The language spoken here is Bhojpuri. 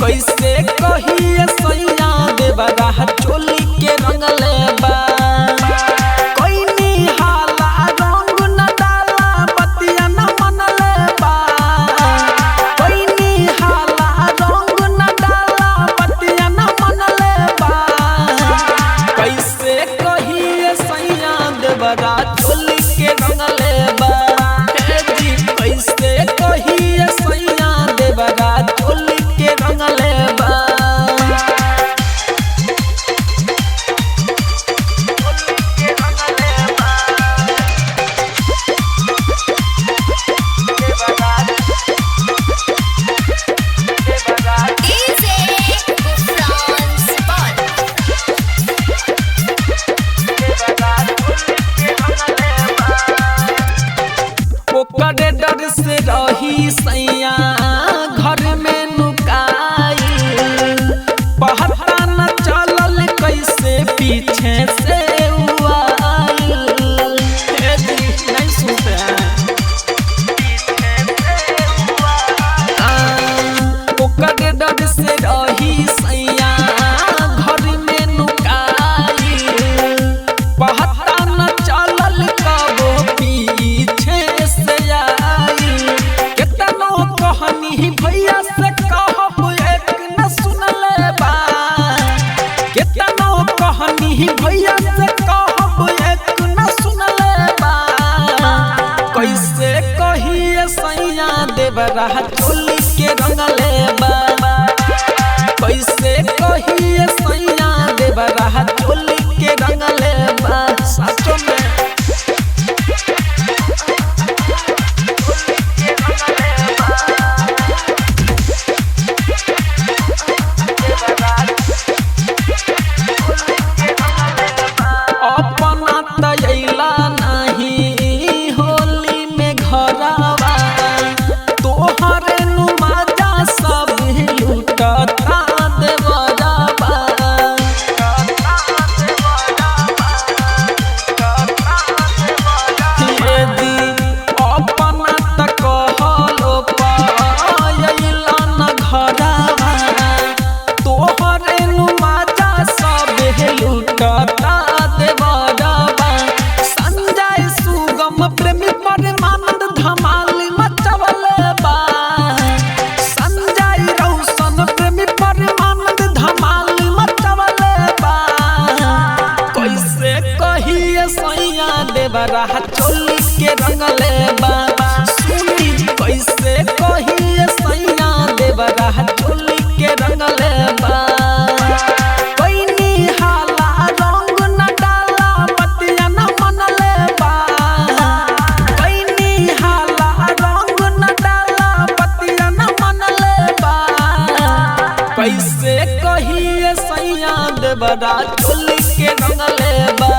कैसे कहिए सैया देवरा चोली के रंगले बा। कोइनी हाला रंग न डाला बतिया न मनले बा। कोइनी हाला रंग न डाला बतिया न मनले बा। कैसे कहिए सैया देवरा चोली के रंगले बा। हे जी कैसे कहिए सैया देवरा चोली के रंगले बा। DJ Gufran Spot. ओकरे डर से रही सैया घर में नुकाई, पता न चलल कैसे पीछे से उ आइल। हे जी नहीं सुनते हैं। ओकरे डर से रही सैया घर में नुकाई, पता न चलल कबो पीछे से आई। केतनो कहनी भैया से कहब एक न सुनले बा। केतनो कहनी भैया से कहब एक न सुनले बा। कैसे कहिए सैया देवरा चोली के रंगले बा। कैसे कहिए सैया देवरा चोली के रंगले बा। साचो में अपना तैला नहीं होली में घरवा, तोहरे नुमाजा सब लूटता देवरवा। हे जी अपना त कहलो पायला न घरवा, तोहरे नुमाजा सब लूटता देवरवा। संजय सुगम प्रेमी परमानंद धमाल मचवले बा। संजय रौशन प्रेमी परमानंद धमाल मचवले बा। कैसे कहिए सैया देवरा चोली के रंगले बा। सुनी कैसे कहिए सैया देवरा चोली के रंगले बा। कोइनी हाला रंग न डाला बतिया न मनले बा। कोइनी हाला रंग न डाला बतिया न मनले बा। कैसे कहिए सैया देवरा चोली के रंगले बा।